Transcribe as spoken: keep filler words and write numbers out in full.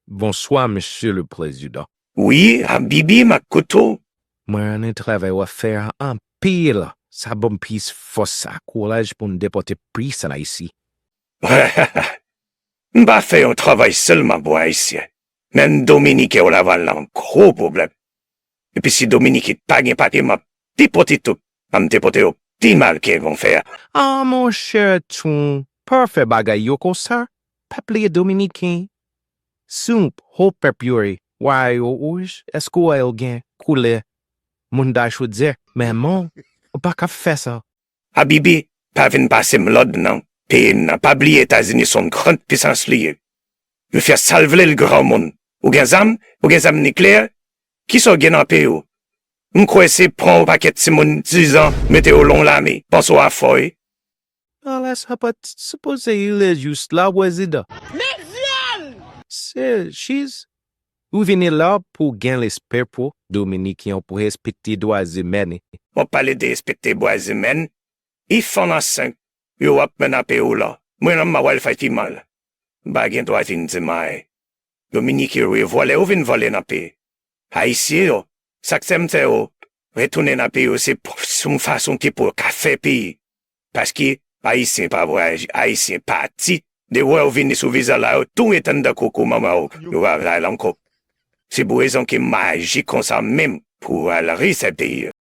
Bonswa, Mesye le Prezidan. Wi, Abibi, m ap koute w. Mwen renmen travay w ap fè a anpil. Sa ban m plis fòs ak kouraj pou n depòte plis Ayisyen. M pa fè yon travay sèlman pou Ayisyen, men m Dominiken yo la pral nan gwo pwoblèm. Epi si Dominiken pa gen papye, m ap depòte tout. M ap depòte yo pi mal ke yon fè a. Ah, monchè Trump, pa fè bagay yo konsa. Pa bliye Dominiken. Trump, ho pèp yo ye. Wa yo wouj, èske w wè yo gen koulè moun da chodyè? Men non, ou pa ka fè sa. Abibi, pa vin pase m lòd nan peyi m nan. Pa bliye Etazini se yon gran pisans li ye. Li fè sa l vle, l granmoun. Ou gen zam? Ou gen zam nikleyè? Kisa w gen nan peyi w? M kwè se pran yon pakèt timoun dizan, mete yo lan yon lame, panse w a fò wi. Ala sa pa t sipoze rive jis la, Prezidan. Met vyòl! Se jis, ou vini la pou gen respè pou Dominiken yo, pou respekte dwa imèn. W ap pale de respekte dwa imèn? Li fann ansent, yo ap menape yo la. Mwen menm m ap wè l fè pi mal. M pa gen dwa vin di m anyen. Dominiken yo ye vòlè, yo vin vòlè nan peyi. Ayisyen yo, sa k fè m fè yo retounen nan peyi yo, se pou, se yon fason ki pou yo ka fè peyi. Paske Ayisyen pa vwayaje, Ayisyen pati. Depi w wè yo vini sou viza la, yo tou etann dan koko manman yo, yo pa vle al ankò. Se pou rezon ke m aji konsa menm pou al refè peyi a.